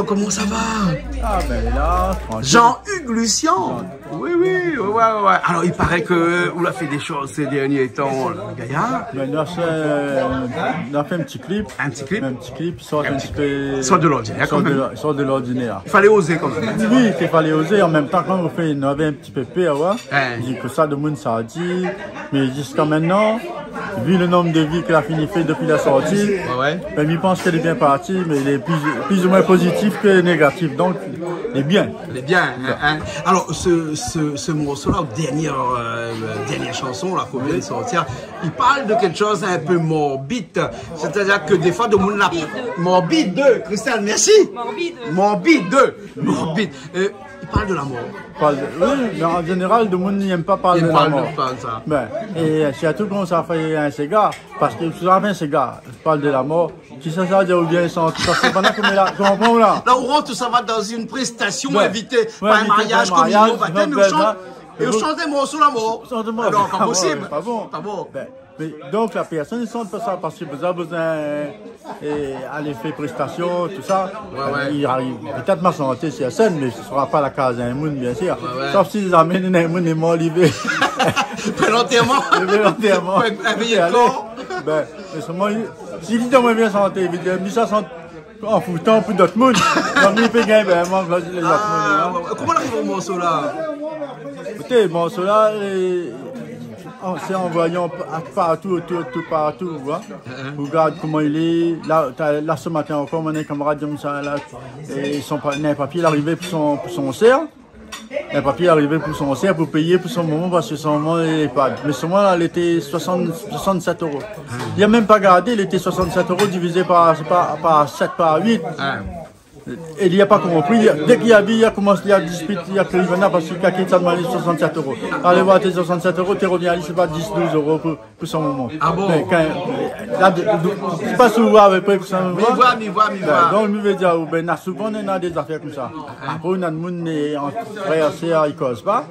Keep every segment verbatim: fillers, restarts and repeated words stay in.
Koman sa va ? Ah, ben, la, trankil. Jean-Hugues Lucian. Jean- Oui, oui, ouais, ouais, ouais. Alor, i paré ke ou la fé dé shoz sé dernié tan, le gayar. Ben, la, sé, euh, la fé in ti klip. In ti klip ? In ti klip, sort in ti pé, sort de l'ordinaire, kan mèm. Sort de l'ordinaire. I falé ozé, kan mèm. Oui, i falé ozé. An mèm tan, kan nou fé, nou lavé in ti pé pèr, ouais. Ouais. Di kosa demoun sa di. Mé ziska mintnan, vu le nonb de vi ke la fini fé dopi la sorti, ouais, ouais, ben, mi pans ke lé bien parti, mé lé pli, pli ou moin pozitif ke négatif. Donk, lé bien. Lé bien, hein, hein. Alor, se, se, se morso-la, dernièr, euh, dernièr shanson, la, ke ou vien de sortir, i parl de kèk shoz in pé morbid. Sétadir ke défoi, demoun la... Morbid. Morbid, Christelle, mèrsi. Morbid. Morbid, morbid. Euh, i parl de la mor. Parl de, oui, mé an zénéral, demoun i èm pa parl de la mor. I èm pa parl de sa. Ben, é, euh, sirtou kan sa fé in séga, parske si sa fé in séga, parl de la mor, kisa sa di oubien san, sa sé pa la koméla, konpran la ? La, ou rant, ou sava dan in préstasion, ouais, invité, ouais, pa in mariaz, pa in mariaz, kominion, batèm, non, é ou shant, é ou shant in morso la mor. Shant in morso la mor, pa posib. Non, pa bon. Pa bon. Ben, mé donk, la pèrsone i shant pa sa, parske bezoin, bezoin, euh, alé fé préstasion, tousa. Ouais, ouais. I ariv pétèt ma shanté si la sèn, mé sé sra pa la kaz in moun, biensir. Ouais, ouais. Sof si zot i amenn in moun lé mor, li vé. Fé lantèrman. Li vé lantèrman. Fé in, in véyé de kor. Alé. Ben, mé solman, si li di amoin vien shanté, li di, mi sa shant an foutan pou dot moun. Donk, li pé gingn, ben, man, lé zot moun, hein. Ah, ouais, ouais. Koman ou la ariv o morso-la ? Ékout, morso-la, euh, an, sé an voyan pa-, partou, otour, tout partou, hein. Hein, hein. Ou gard koman i lé. La, ta-, la, se matin ankor, mon kamarad di amoin sa, la, é son pa-, in papié la arivé pou son, pou son sèr. In papié la arivé pou son sèr, pou péyé pou son momon, parske son momon lé EHPAD. Mé son momon la, lété soixante, soixante-sept euros. Li la mèm pa gardé, lété soixante-sept euros divizé par, par, par sept, par huit. Ah. É li la pa konpri. Dèk li la vi, li la komans, li la dispit, li la kri, parske li la kit sa, demann soixante-sept euros. Alé voir, té soixante-sept euros, té rovien ali, sé pa dix, douze euros pou pou son momon. Ah bon ? Mé kan, la, de, de, de, sé pa souvan avèk pou son momon. Mi voi, mi voi, mi voi. Ben, donk, mi vé dir, ou ben, na souvan, néna dé zafèr konmsa. Apré, néna moun, é, an frèr, sèr, i koz pa.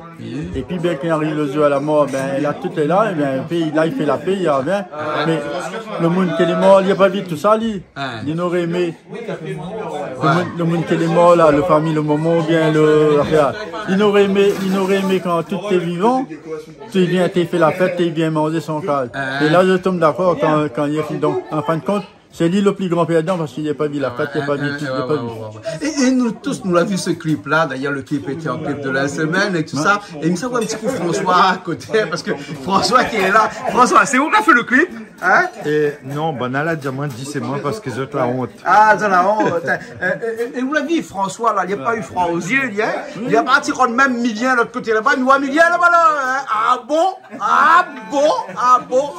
Épi, ben, kan i ariv le zour la mor, ben, la, tout lé la, é ben, épi, la, i fé la pé, i rovien. Mé le moun ki lé mor, li la pa vi tousa, li. Li noré émé Le moun, le moun ki lé mor la, le fami, le momon oubien le, la fé la. Li noré émé, li noré émé kan tout té vivan, té vien, té fé la fèt, té vien manzé son kaz. É la, mi tonm dakor kan, kan li la fini. Donk, an fin de kont, sé li le pli gran pèrdan parske li la pa vi la fèt, li la pa vi tout, li la pa vi. É, é nou tous, nou la vi se klip-la. D'ailleurs, le clip était en clip de la semaine et tout ça. É mi sa voir in ti kou François a koté, parske François ki lé la. François, sé ou ki la fé le klip ? Hein ? É non, banna la di amoin di sé moin parske zot la ont. Ah, zot la ont. É, é, é, é ou la vi François la, li la pa u fran o zié, li, hein ? Li la parti rann mèm Milien lot koté laba, nou voi Milien laba la, hein ? Ah bon ? Ah bon ? Ah bon ?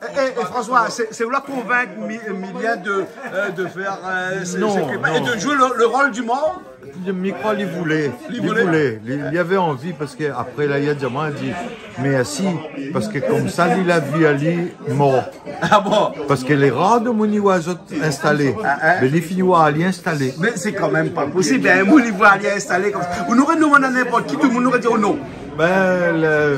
É, é, é François, sé, sé ou la konvink Mi-, Milien de, euh, de fèr, euh, sé, sé klip-la é de zoué le, le rol du mor ? Non, non. Mi kroi li voulé. Li voulé. Li voulé. Li, li lavé anvi parske apré la, li la di amoin, li di mèrsi, parske konmsa, li la vi ali mor. Ah bon ? Parske lé rar demoun i voi azot instalé. Ah, hein ? Mé li fini voir ali instalé. Mé sé kan mèm pa posib, hein, in moun i voi ali instalé konmsa. Ou noré, nou, ou néna ninport ki, tout demoun noré di, oh non. Ben, le,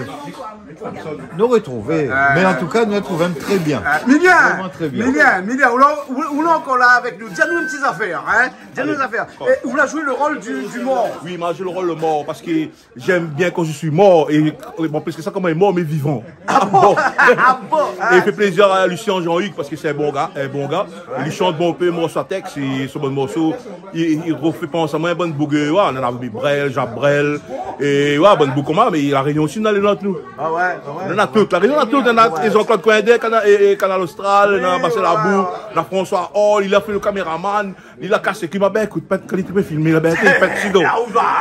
nou la retrouvé. Ah. Mé an tou ka, nou la trouvé trè bien. Ah, Milien, vréman trè bien. Milien, Milien, ou la, ou, ou la ankor la avèk nou. Di anou in ti zafèr, hein. Di anou in zafèr. Alé. É ou la zoué le rol du, du mor. Oui, ma zoué le rol le mor parske j'aime bien quand je suis mort. É, é bon, plis ke sa, koman lé mor, mé vivan. Ah bon ? Ah bon ? É i fé plézir a Lucian Jean-Hugues parske sé in bon gars, in bon gars. Li shant bonpé morso a tèks, é son bann morso, i, i, i rofé pans amoin bann boug, euh, ouais, néna Brel, Jacques Brel, é, ouais, bann boug konmsa, mé La Réunion osi, néna lé not, nou. Ah ouais, ah ouais. Néna tout, La Réunion néna tout, néna Jean-Claude Coindin, Kana-, é, é Kanal Austral, néna Marcel Abou, néna François Hall, li la fé le kaméraman, li la kasé ki, ma ben, ékout, pèt, kan li té pé filmé, la ben, té pèt sido.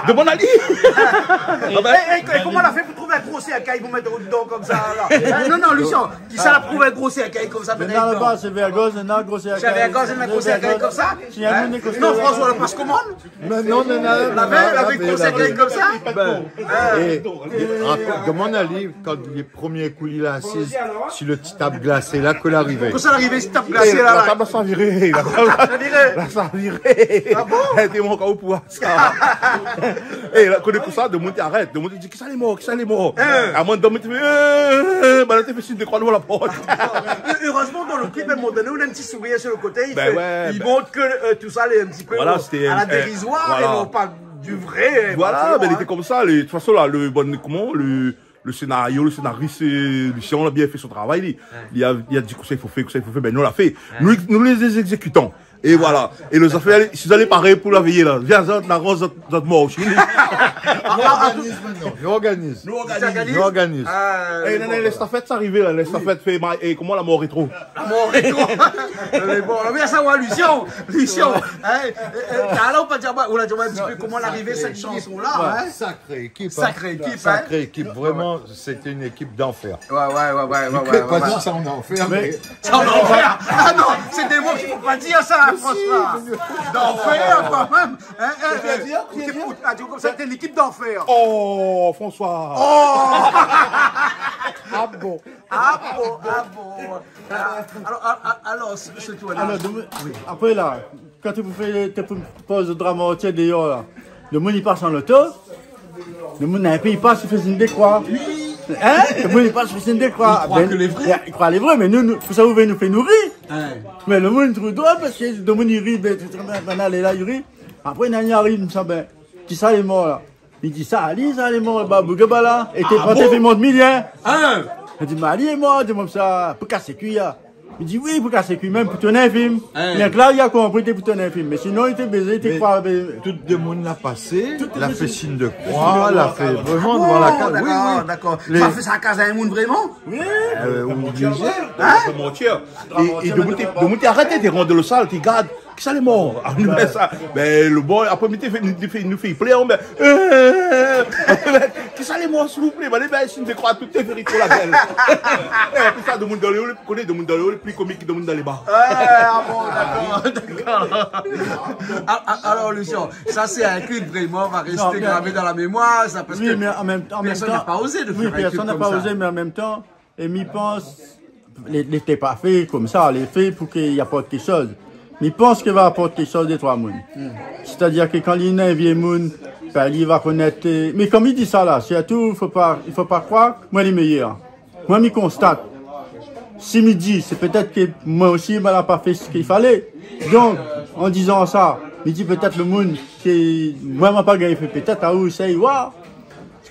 Demann ali. É, é, é koman la fé pou trouv in gro sèrkèy pou mèt dedan konmsa la ? Eh, non, non, Lucian, kisa la trouv in gro sèrkèy konmsa ? Mé non, laba, sé Vergoz, non, gro sèrkèy. Sé Vergoz, non, gro sèrkèy konmsa ? Si in moun i koz... Non, François, la pas koman ? Mé non, non, non, non, non, gro sèrkèy konmsa ? Ben, é, é, an, demann ali, kan li Promié kou li la asiz si le ti tab glasé la, ke la arivé. Kosa la arivé, ti tab glasé la, la tab la sa viré, la tab la sa viré. Ah bon ? Té mon ka ou pou sa. É la, koné konmsa, demoun té arèt, demoun té di, kisa lé mor, kisa lé mor ? Hein. Amoin, demoun té fé, euh, euh, euh, ben la té fé sign de kroi dovan la port. Erezman, dan Puis, ben, à un moment donné, on a un petit sourire sur le côté, il fait, il montre que, euh, tout ça, elle est un petit peu à la dérisoire et non pas du vrai, hein, forcément, hein. Voilà, ben, il était comme ça, le, de toute façon, là, le, bon, comment, le, le scénario, le scénariste, euh, Lucien, il a bien fait son travail, lui. Ouais. Il a, il a dit que ça, il faut faire, que ça, il faut faire, ben, nous, on l'a fait. Ouais. Nous, nous, les exécutants. Et voilà. Et les affaires, si vous allez parer pour la veillée, là, viens, zot, la rose, zot, zot mor, je vous dis. Nou organiz mintnan. Nou organiz. Nou organiz. Nou organiz. Eh, non, non, l'estafèt, sa arivé, la. L'estafèt fé ma-, eh, koman, la mor rétro ? La mor rétro. Mé bon, mé sa, ouais, Lucien, Lucien, hein, euh, euh, alor, on peut dire, ouais, on a dit, ouais, un petit peu comment l'arrivée de cette chanson-là, hein. Sacrée équipe, hein. Sacrée équipe, hein. Sacrée équipe, vraiment, c'était une équipe d'enfer. Ouais, ouais, ouais, ouais. Je sais pas si ça en a offert, mais ça, on en enfer. Ah non, c'est des mots qu'il faut pas dire, ça, François. D'enfer, quand même. Hein, hein, euh, t'as dit comme ça, t'es l'équipe d'enfer. Oh, François. Oh. Ah bon. Ah bon, ah bon. Alors, alors, alors, c'est, c'est toi, là. Alor, donk, oui. Apré, la, kan ou fé, ou poz drame antié déor, la, le moun i pas an loto, le moun, épi i pas, i fé sign de kroi. Hein ? Le moun i pas, i fé sign de kroi. I kroi ke lé vré. Ben, i kroi lé vré, mé nou, nou, pou sa, ou vé nou fé nou ri. Ouais. Mé le moun i trouv drol, parske le moun i ri, ben, ben, ben, alé la, i ri. Apré, néna i ariv, sa, ben, kisa lé mor, la ? Mi di sa, ali, sa, lé mor, ba, boug, ba, la. É té, ah bon ? Té fé mont milien. Hein ? Mi di, mé ali lé mor, di, mé sa, pou kas kui, la. Mi di, oui, pou kas kui, mèm pou tourn in film. Hein. Donk la, li la konpri, té pou tourn in film. Mé sinon, li té bézé, li té kroi, ben, tout demoun la pasé, la fé sign de kroi, la fé vréman dovan la kaz. Ah bon, d'accord, oui, oui. D'accord. Sa fé sa kaz a in moun vréman ? Oui. Euh, oblizé. Hein ? Fé manti. É, é demoun té, demoun té arèt, té rant dan le sal, té gard. Kisa lé mor ? Ah, nou, ben, sa, ben, le boy, apré, nou té fé, nou té fé, nou fé plèr, ben, euh, kisa lé mor, s'il vous plaît ? Ben, ben, si nou té kroi tout, té fé ri pou la gèl. É, pou sa, demoun dan lé o, koné, demoun dan lé o, lé pli komik ke demoun dan lé ba. Ah, ah bon, d'accord, d'accord. Ah, ah, alors, Lucien, ça, c'est un clip vraiment, va rester gravé dans la mémoire, ça, parce que personne n'a pas osé de faire un clip comme ça. Non, mé an mèm tan, oui, mé an mèm tan, oui, mé an mèm tan, É mi pans, lé, lé té pa fé konmsa, lé fé pou ke i aport kékshoz. Mi pans ke va aport kékshoz dé troi moun. Hmm. Sétadir ke kan li néna in vié moun, ben, li va konèt, euh, mé kom li di sa la, sirtou, fo pa, i fo pa kroir, moin lé méyèr. Moin, mi konstat. Si mi di, sé pétèt ke moin osi, moin la pa fé sak i falé. Donk, an dizan sa, mi di pétèt le moun ke moin, moin pa gingn fé, pétèt aou, sa i voi.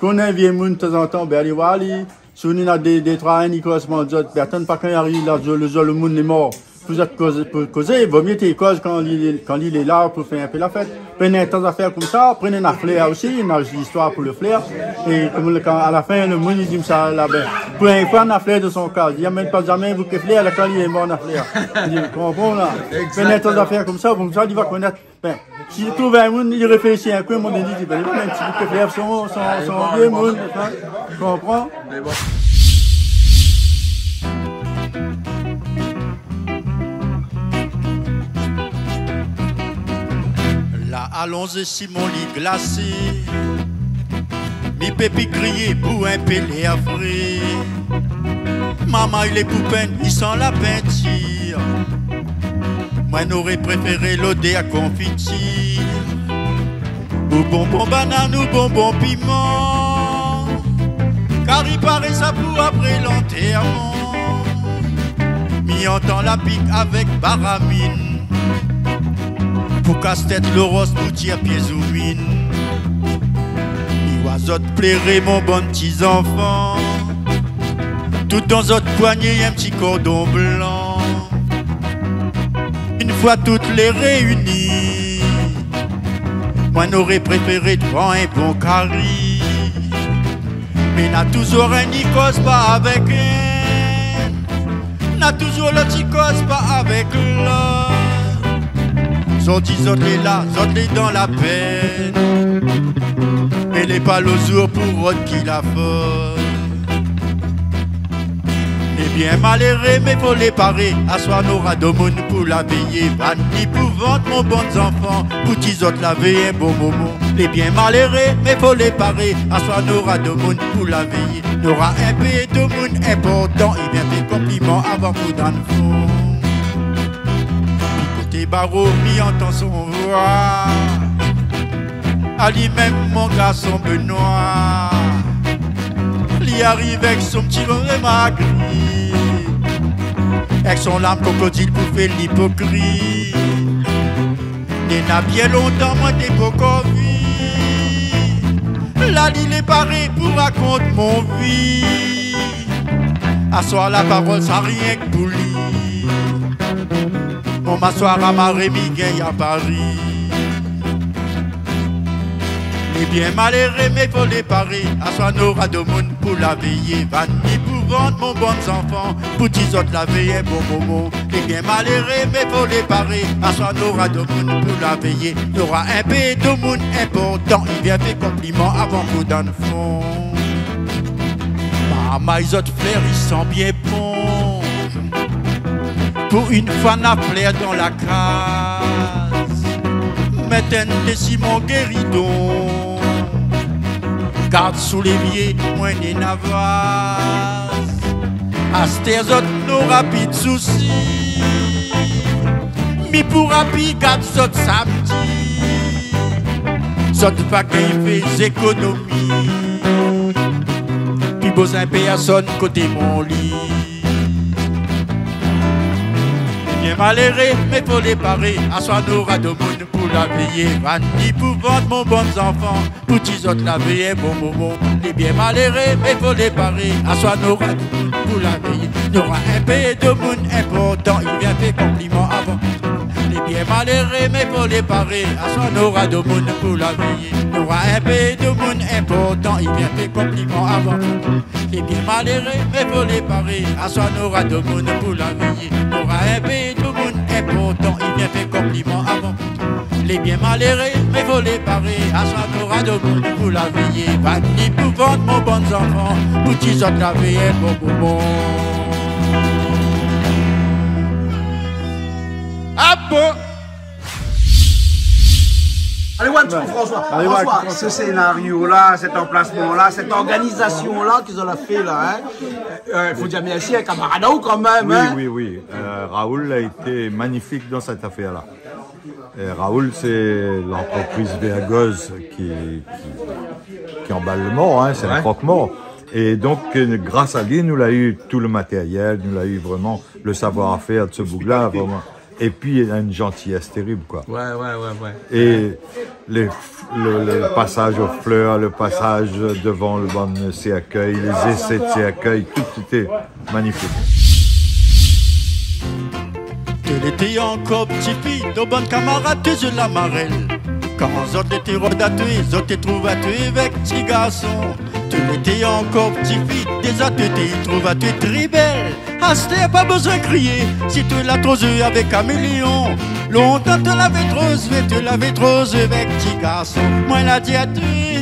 Kan ou néna in vié moun, tazantan, ben, alé voir ali. Si ou néna dé, dé troi, inn i koz, man zot, ben, atann pa kan i ariv la, le zour le moun lé mor, pou zot koz, pou kozé, vo mié té i koz kan li, kan li lé la pou fé in pé la fèt. Pran in ta zafèr konmsa, pran in flèr osi, néna zistoir pou le flèr. É kom le, kan, a la fin, le moun i di sa la, ben, pou in foi, na flèr dan son kaz. Li amenn pa zamé in bouké flèr, la, kan li lé mor, na flèr. Ou konpran la ? Pran in ta zafèr konmsa, konmsa, li va konèt. Ben, si li trouv in moun, li réfléshi in kou, mon, li di, ben, li va mèt in ti bouké flèr son, son, son vié moun, hein, konpran ? Mé bon. La alonzé si mon li glasé, mi pé pi kriyé pou in pé lèr fré. Marmay lé pou penn, i san la pintir. Moin noré préféré lodèr konfitir, ou bonbon banann, ou bonbon piman. Kari paré sa pou apré lantèrman. Mi antan la pik avèk baramine. Pou kas tèt loros, pou tir pié zoumine. Mi oi zot pléré, mon bann ti zanfan. Tout dan zot poigné, in ti kordon blan. Inn foi tout lé réini, moin noré préféré pran in bon kari. Mé na touzour inn i koz pa avèk inn. Na touzour lot i koz pa avèk lot. Zordi zot lé la, zot lé dan la pèn. Mé lé pa le zour pou rod ki la fot. Lé bien maléré, mé fo lé paré. Aswar nora domoun pou la véyé. Pa ni pou vant, mon bann zanfan, pou ti zot la vé in bon moman. Lé bien maléré, mé fo lé paré. Aswar nora domoun pou la véyé. Nora in pé domoun inportan, i vien fé konpliman avan pou dann fon. Pi koté baro, mi antan son voi. Ali mèm, mon garson Benoît. Li ariv èk son ti ron magri. èk son larm krokodil pou fé lipokrit. Néna bien lontan moin té pankor vi. La li lé paré pou rakont mon vi. Aswar la parol sa rienk pou li. Mon maswar amaré, mi gingn a Pari. Lé bien maléré, mé fo lé paré. Aswar nora domoun pou la véyé. Vann ni pou vann, mon bann zanfan, pou ti zot la véyé bon moman. Lé bien maléré, mé fo lé paré. Aswar nora domoun pou la véyé. Nora inpé domoun inportan, i vien fé konpliman avan pou dann fon. Marmay zot flèr, i san bien bon. Pou in fwa na flèr dan la kaz. Mèt in dé si mon géridon. Gard sou lévié, moin néna vaz. Astèr zot nora pi d sousi. Mi poura pi gard zot samdi. Zot va gingn fé zékonomi. Pi bézoin pèrsone koté mon li. Lé bien maléré, mé fo lé paré. Aswar nora domoun pou la véyé. Vann ni pou vann, mon bann zanfan, pou ti zot la véyé bon moman. Lé bien maléré, mé fo lé paré. Aswar nora domoun pou la véyé. Nora inpé domoun inportan, i vien fé konpliman avan. Lé bien maléré, mé fo lé paré. Aswar nora domoun pou la véyé. Nora inpé domoun inportan, i vien fé konpliman avan. Lé bien maléré, mé fo lé paré. Aswar nora domoun pou la véyé. Nora inpé domoun inportan, i vien fé konpliman avan. Lé bien maléré, mé fo lé paré. Aswar nora domoun pou la véyé. Vann ni pou vann, mon bann zanfan, pou ti zot la véyé bon moman. Ah bon ? Alé, one, two, François. Alé, one, François, two, François. Ce scénario-là, cet emplacement-là, cette organisation-là ke zot la fé la, hein, euh, fo dir mèrsi a kamarad aou kan mèm, hein. Oui, oui, oui. Euh, Raoul a été magnifique dans cette affaire-là. Euh, Raoul, c'est l'entreprise Vergoz qui, qui, qui emballe le mort, hein, c'est un croque-mort. Ouais. Et donc, euh, grâce à lui, nou la u tout le matériel, nou la u vraiment le savoir-faire de ce boug-là, vraiment. Et puis, il a une gentillesse terrible, quoi. Ouais, ouais, ouais, ouais. Et les f-, le, le passage aux fleurs, le passage devant le banc de cercueil, les essais de cercueil, tout était magnifique. Té lété ankor ti fi, nout bann kamarad té zoué la marèl. Kan zot lété rod atoué, zot té trouv atoué avèk ti garson. Té lété ankor ti fi, déza té té trouv atoué trè bèl. Astèr pa bézoin kriyé, si té la tro zoué avèk kaméléon. Lontan té lavé tro zoué, té lavé tro zoué avèk ti garson. Moin la di atoué,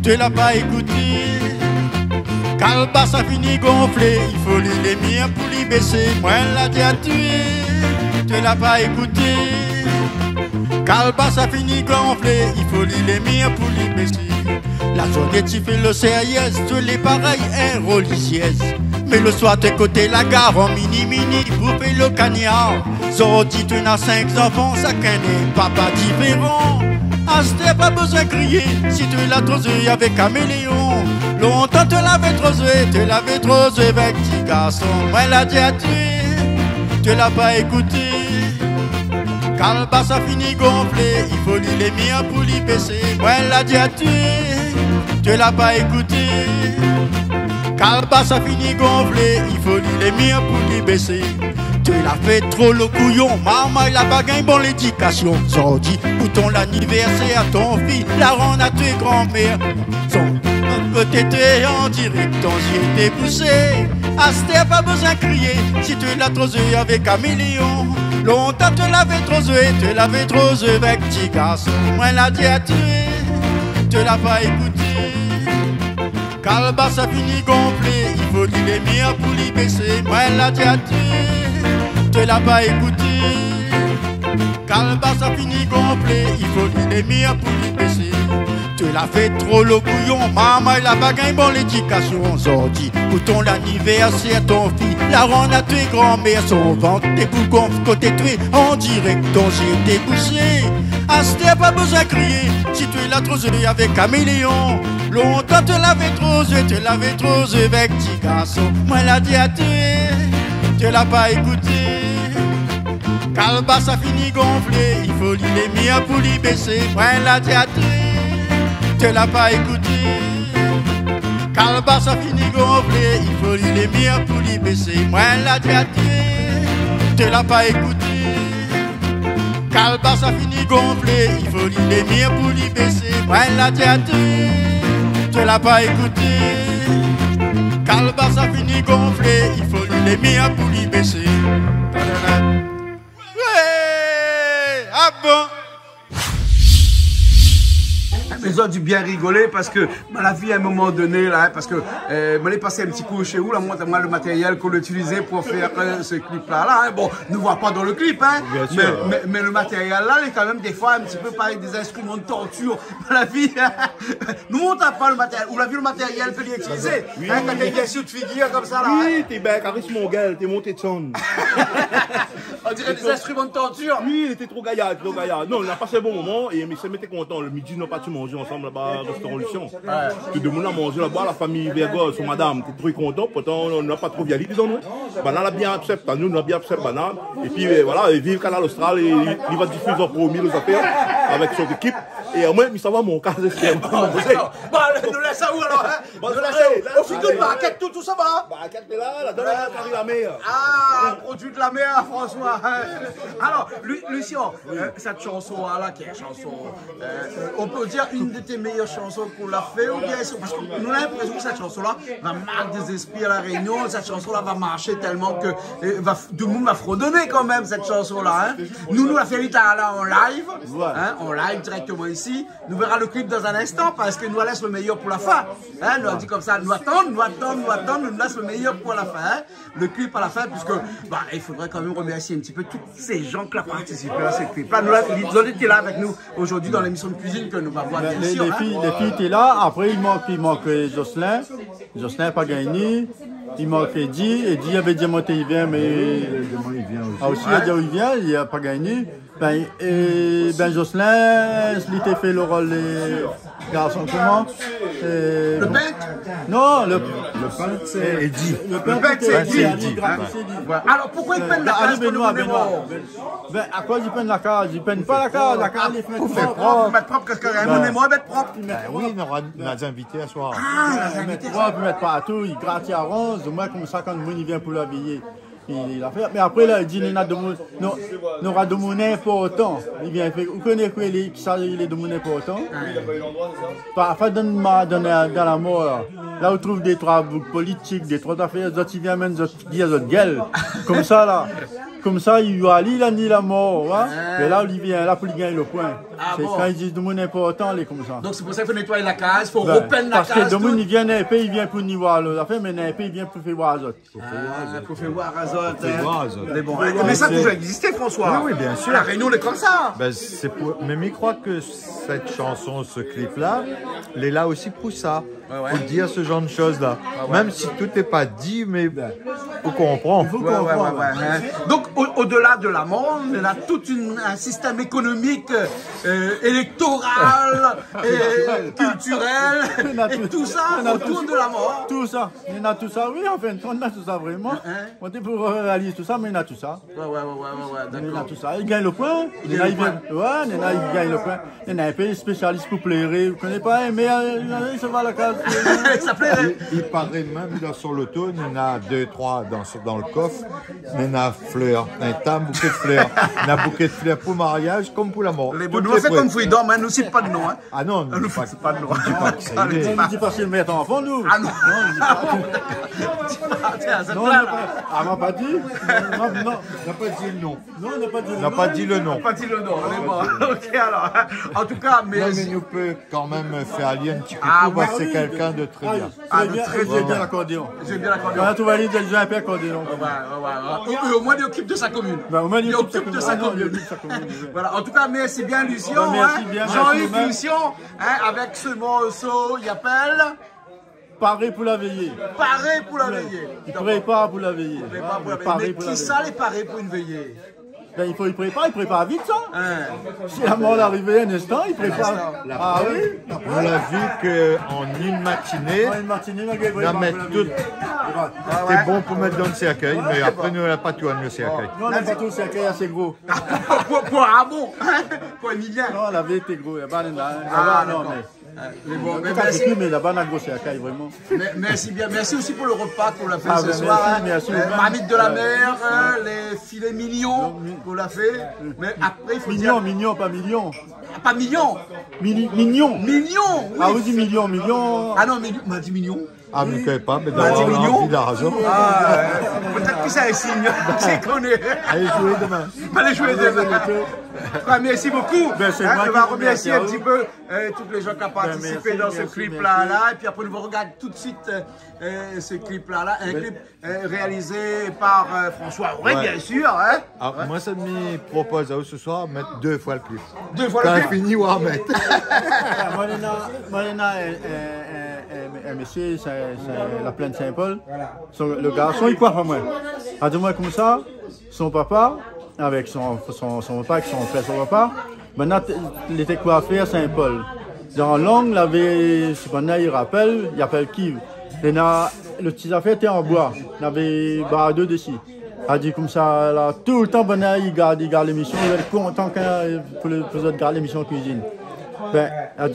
té la pa ékouté. Kalbas la fini gonflé, i fo li lé mir pou li bésé. Moin la di atoué, té la pa ékouté. Kalbas la fini gonflé, i fo li lé mir pou li bésé. La zourné ti fé lo sérièz, té lé parèy in rolizièz. Mé lo soir té koté la gar an mini-mini pou fé lo kanyar. Zordi té na sink zanfan, sakinn in papa diféran. Astèr pa bézoin kriyé, si té la tro zoué avèk kaméléon. Lontan té lavé tro zoué, té lavé tro zoué avèk ti garson. Moin la di atoué, té la pa ékouté. Kalbas la fini gonflé, i fo li lé mir pou li bésé. Moin la di atoué, té la pa ékouté. Kalbas la fini gonflé, i fo li lé mir pou li bésé. Té la fé tro lo kouyon, marmay la pa gingn bon lédikasyon. Zordi, pou ton lanivèrsèr, ton fi la rann atoué granmèr. Son koté té an dirèk, ton zié té bousé. Astèr pa bézoin kriyé, si té la tro zoué avèk kaméléon. Lontan té lavé tro zoué, té lavé tro zoué avèk ti garson. Moin la di atoué, té la pa ékouté. Kalbas la fini gonflé, i fo li lé mir pou li bésé. Moin la di atoué, té la pa ékouté. Kalbas la fini gonflé, i fo li lé mir pou li bésé. Té la fé tro lo kouyon, marmay la pa gingn bon lédikasyon. Zordi, pou ton lanivèrsèr, ton fi la rann atoué granmèr. Son vant té pou gonf koté toué, an dirèk ton zié té bousé. Astèr pa bézoin kriyé, si té la tro zoué avèk kaméléon. Lontan té lavé tro zoué, té lavé tro zoué avèk ti garson. Moin la di atoué, Té la pa ékouté. Kalbas la fini gonflé, i fo li lé mir pou li bésé. Moin la di até, té la pa ékouté. Kalbas la fini gonflé, i fo li lé mir pou li bésé. Moin la di até, té la pa ékouté. Kalbas la fini gonflé, i fo li lé mir pou li bésé. Moin la di até, té la pa ékouté. Kalbas la fini gonflé, i fo li lé mir pou li bésé. Tadada. Wé, ah bon? Mé zot la di bien rigolé parske moin la vi a in moman doné la, in, parske, euh, moin la pasé in ti kou shé ou la, montr amoin le matériel k'ou la itilizé pou fé, euh, se klip la, la, in. Bon, nou voi pa dan le klip, in, mé, mé, mé le matériel la, lé kan mèm défoi in ti pé parèy dé zinstriman de tortir. Moin la vi, nou montr pa le matériel. Ou la vi le matériel ke li la itilizé, in, kan li la bien sou out figir konmsa la, in. Oui, té, bin, Karis Mongel, té monté d'sann. On diré dé zinstriman de tortir. Oui, li lété tro gayar, tro gayar. Non, nou la pasé in bon moman é mi sé, mi lété kontan. Le midi, nou la parti manzé ansanm laba, restoran Lucien. Tout demoun la manzé laba, la fami Vergor, son madam, té tro kontan. Pourtan, nou la pa tro vi ali dedan, non. Banna la bien aksèpt anou, nou la bien aksèpt banna. Épi, euh, voilà, é viv Kanal Austral, é li, li va difiz an promié nout zafèr avèk son ékip. É amoin, mi sava mon kaz, sé bon. Bon, alé, nou lès aou alor, in. Bon, nou lès aou. Alé, la, o figir de barkèt, tout, tout sa va. Barkèt lé la, la, dan la, Paris la mèr. Ah, produi de la mèr, François. Alor, Lu-, Lucien, euh, sèt shanson la, la, ki lé in shanson, euh, euh, on pé dir inn de té méyèr shanson k'ou la fé, oubien, parske nou na linprésion ke sèt shanson la va mark dé zéspri a La Rényon, sèt shanson la va marshé tèlman ke, euh, va f-, demoun va frédoné kan mèm sèt shanson la, in. Nou, nou la fé vit alé an live, in, an live dirèkteman isi. Nou vèra le klip dan in instan parske nou la lès le méyèr pou la fin. In, nou la di konmsa, nou atann, nou atann, nou atann, nou lès le méyèr pou la fin, in. Le klip a la fin, puisque, bah, il faudrait quand même remercier un petit peu tous ces gens qui ont participé à ce clip. Là, nous, là, ils ont été là avec nous aujourd'hui dans l'émission de cuisine que nous va voir, bien sûr, hein. Lé, lé fiy, lé fiy té la, apré i mank, i mank, euh, Jocelyn. Jocelyn la pa gingn ni, i mank Eddy, Eddy lavé di amoin té i vien, mé... Oui, Eddy, i vien osi. Ah, osi, Eddy i vien, li la pa gingn ni. Bin, euh, bin, Jocelyn, li té fé le rol de garson, koman ? Euh, le pint ? Non, le, le pint, sé Eddy. Le pint, sé Eddy. Eddy. Ouais. Alor, poukosa i pinn la kaz pou le mémor ? Bin, akoz i pinn la kaz ? I pinn pa la kaz, la kaz lé fé prop. Pou fé prop, mèt prop, kèlkin i mèt prop. Bin oui, nou nora, nou nora dé zinvité aswar. Ah, nou nora dé zinvité. Mèt prop, mèt partou, i grat, i aranz, omoin konmsa, kan moun i vien pou la véyé, i, i la fé. Mé apré la, i di, néna demoun, non, nora demoun inportan. I vien fé, ou koné koué, lé, kisa lé demoun inportan ? Parfoi dan ma-, dan la, dan la mor la, la ou trouv dé troi boug politik, dé troi zafèr, zot i vien amenn zot figir, zot gèl. Konmsa la. Konmsa, i oi ali, la ni la mor, wa. Mé la, li vien la pou li gingn le poin. Ah bon ? Sé kan i di demoun inportan, lé konmsa. Donk sé pou sa i fo nétoiy la kaz, fo repinn la kaz, parske demoun i vien inpé, i vien pou ni oir lo zafèr, mé inpé i vien pou fé oir azot. Ah, pou fé oir azot, in. Pou fé oir azot. Mé bon, mé sa la touzour égzisté, François. Oui, oui, bien sûr. La Rényon lé konmsa. Bin, sé pou, mé mi kroi ke sèt shanson, se klip la, lé la osi pou sa. Ouais, ouais. Pou dir se janr de shoz la. Ouais, ouais. Mèm si tout lé pa di, mé ou konpran. I fo konprann. Ouais, ouais, ouais, ouais, in. Donk, o, au-delà de la mor, néna tout in, in sistèm ékonomik, euh, élektoral, é kiltirèl, é tout sa otour de la mor. Tout sa. Néna tout sa, oui, an fin de kont, néna tout sa, vréman. In, in. Moin té pou réaliz tout sa, mé néna tout sa. Ouais, ouais, ouais, ouais, ouais, ouais, dakor. Néna tout sa. I gingn le poin. I gingn le poin. Néna i vien, ouais, néna i gingn le poin. Néna inpé spésialis pou pléré. Ou koné pa, mé, euh, sa va la kaz. Sa pléré. I, i paré mèm dan son loto, néna dé, troi dan, dan le kof, néna flèr. In ta bouké de flèr. Néna bouké de flèr pou mariaz konm pou la mor. Lé bon, nou fé konm Freedom, in, nou sit pa de non, in. Ah non, nou sit pa de non. Nou di pa kisa i lé. Alé, di pa. Nou di pa si i mèt anfan, nou. Ah non. Non, nou di pa. Tiens, sa... Non, pla la. Ah, ma pa di. Non, non. Na pa di non. Non, na pa di non. Na pa di le non. Na pa di le non, lé bon. OK, alor. An tou ka, mé... Non, mé nou pé kan mèm fé ali in ti koukou, ah, parske sé kèlkin de tré bien. Ah, de tré bien. Tré bien, tré bien, lakordéon. Tré bien, lakordéon. Kan la trouv ali, li zoué in pé lakordéon. Ouais, ouais, ouais, ouais. É, é omoin, li okip de sa komine. Bin, omoin, li okip de sa komine. Ah non, li okip de sa komine, oui. Voilà, an tou ka, mèrsi bien, Lucien, in. Bin, mèrsi bien, mèrsi bien. Jean-Yves Lucien, in, avèk se morso, i apèl Paré pou la véyé. Paré pou la véyé. I prépar pou la véyé. Paré pou la véyé. Mé kisa lé paré pou in véyé ? Ben, i fo i prépar, i prépar vit sa. Hein. Si la mor la arivé in instan, i prépar. In instan. Ah oui. Nou la vi ke an inn matiné, an inn matiné, nou la gingn préparé la tout. Ah ouais. Té bon pou mèt dan le sèrkèy, mé apré nou la pa tout dan le sèrkèy. Non, nou la pa tout le sèrkèy asé gro. Pou, pou Ramon, hein, pou Emilien. Non, la vi té gro, la bann la, la, non, dakor. Mé Ah, mé bon, an tou ka, mèrsi. Mé la bann la gro sèrkèy, vréman. Mé, mèrsi bien. Mèrsi osi pou le repa k'ou la fé se soir, hein. Ah, ben, mèrsi, mèrsi. Euh, marmit de la mer, hein, lé filé mignon k'ou la fé. Mé apré, i fo dir mignon, pa milion. Ah, pa milion. Mili-, mignon. Mignon, oui. Ah, ou di milion, milion. Ah non, mé ma di mignon. Ah, mé mi koné pa, mé ma di mignon. Ah, pétèt ke sé in sign. Sé koné. Alé zoué domin. Alé zoué domin. Alé zoué domin. An tou ka, mèrsi bokou. Ben, sé moin ki remèrsi aou. Hein, nou va remèrsié in ti pé euh, tout lé jan ki la partisipé dan se klip-la, la. Ben, mèrsi, mèrsi. Épi apré, nou va rogard tout suit, euh, euh, se klip-la, la. In klip, euh, réalizé par, euh, François Auré, bien sûr, hein. Ah, moin, sa mi propoz aou se soir, mèt dé foi le klip. Dé foi le klip ? Kan fini, ou armèt. Moin néna, moin néna in, in, in, in, in mésyé, sé, sé la Plaine Saint-Paul. Voilà. Son, le garson, li koif amoin. La di amoin konmsa, son papa, avèk son, son, son papa, avèk son frèr, son papa, banna té, li té koifèr Saint-Paul. Dan lang, lavé, si banna i rapèl, i apèl kiv. Néna, le ti zafèr té an boi, lavé bardé dési. La di konmsa, la, toultan banna i gard, i gard lémisyon, zot lé kontan kan, pou le, pou zot gard lémisyon kuizine. Ben, la,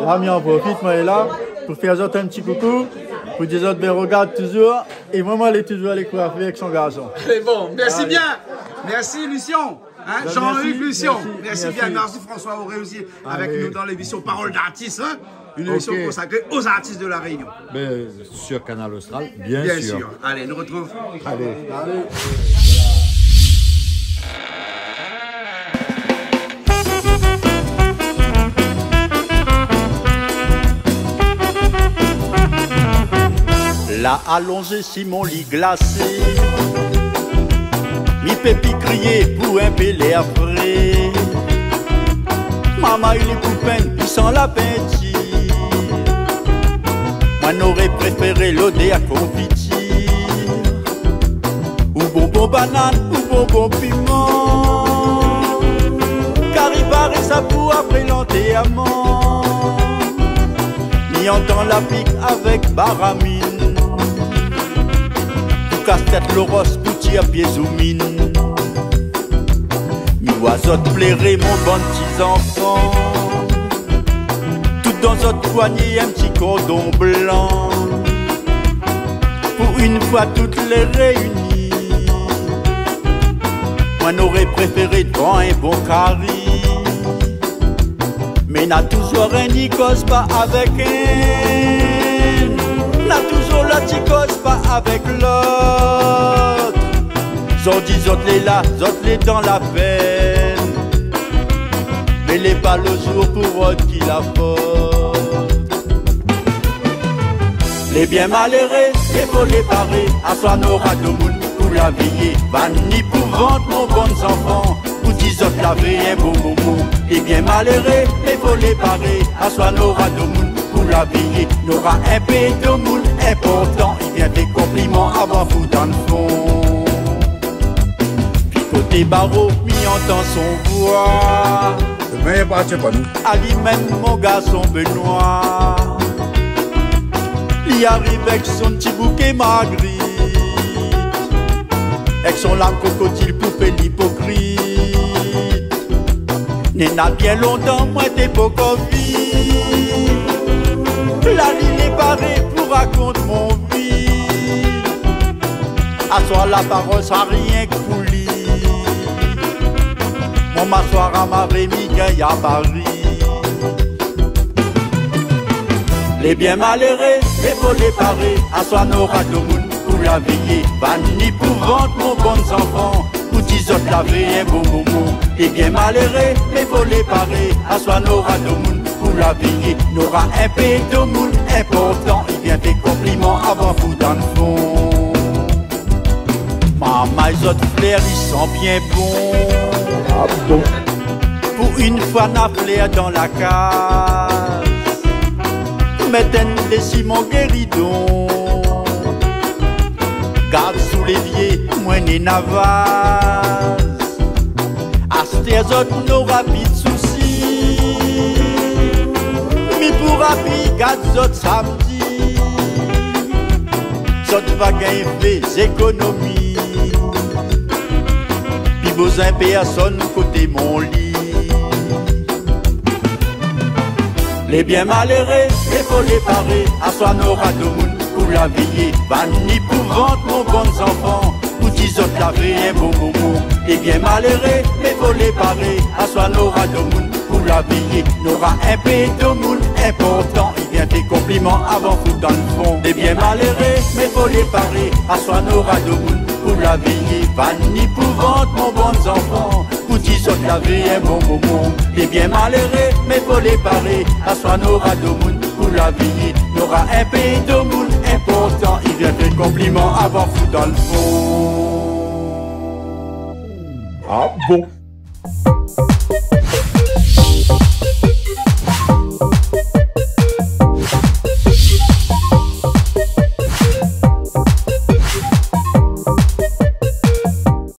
la, mi an profit, moin lé la, pou fé azot in ti koukou, pou di azot, ben, rogard touzour, é moin, moin lé touzour alé koifé avèk son garson. Lé bon, mèrsi bien. Mèrsi, Lucien. Hein, Jean-Hugues Lucien. Ben, mèrsi, mèrsi, mèrsi bien. Mèrsi François Auré osi, avèk nou dan lémisyon Parole d'artiste, hein. Une émission consacrée aux artistes de La Réunion. Bien sûr, Kanal Austral, bien sûr. Bien sûr. Alé, nou retrouv. Alé. Alé. La alonzé si mon li glasé, mi pé pi kriyé pou in pé lèr fré. Marmay li pou penn, li san la pintir. Moin noré préféré lodèr konfitir, ou bonbon banane, ou bonbon piman. Kari paré sa pou apré lantèrman. Mi antan la pik avèk baramine. Pou kas tèt loros, pou tir pié zoumine. Mi oi azot pléré, mon bann ti zanfan. Tout dan zot poigné in ti kordon blan. Pou in foi tout lé réini. Moin noré préféré dovan in bon kari. Mé na touzour inn i koz pa avèk inn. Na touzour lot i koz pa avèk lot. Zordi zot lé la, zot lé dan la pèn. Mé lé pa le zour pou rod ki la fot. Lé bien maléré, lé fo lé paré, aswar nora domoun pou la viyé. Bann ni pou vant, mon bann zanfan, pou di zot lavé in bon moman. Lé bien maléré, lé fo lé paré, aswar nora domoun pou la viyé. Nora in pé domoun inportan, i vien fé konpliman avan fout dann fon. Pi koté baro, mi antan son voi. Mé i apartien pa nou. Ali mèm, mon garson Benoît. Li ariv èk son ti bouké margrit, èk son larm krokodil pou fé lipokrit. Néna bien lontan moin té pokor vi. La li lé paré pou rakont mon vi. Aswar la parol sra rienk pou li. Mon maswar amaré, mi gingn a Pari. Lé bien maléré, lé fo lé paré, aswar nora domoun pou la viyé. Bann ni pou vant, mon bann zanfan, pou di zot lavé in bon moman. Lé bien maléré, lé fo lé paré, aswar nora domoun pou la viyé. Nora in pé domoun inportan, i vien fé konpliman avan fout dann fon. Marmay, zot flèr, li san bien bon. Ah bon ? Pou in foi na flèr dan la kaz, mèt inn dési mon géridon. Gard sou lévié, moin néna vaz. Tèr zot nora pi d sousi. Mi poura pi gard zot samdi. Zot va gingn fé zékonomi. Pi bézoin pèrsone koté mon li. Lé bien maléré, mé fo lé paré, aswar nora domoun pou lavéyé. Bann épouvant, mon bann zanfan, pou di zot lavé in bon moman. Lé bien maléré, mé fo lé paré, aswar nora domoun pou lavéyé. Nora in pé domoun inportan, i vien fé konpliman avan fout dan l fon. Lé bien maléré, mé fo lé paré, aswar nora domoun pou lavéyé. Bann épouvant, mon bann zanfan, pou di zot lavé in bon moman. Lé bien maléré, mé fo lé paré, aswar nora domoun pou lavéyé. Nora in pé domoun inportan, i vien fé konpliman avan fout dan l fon. Ah bon ?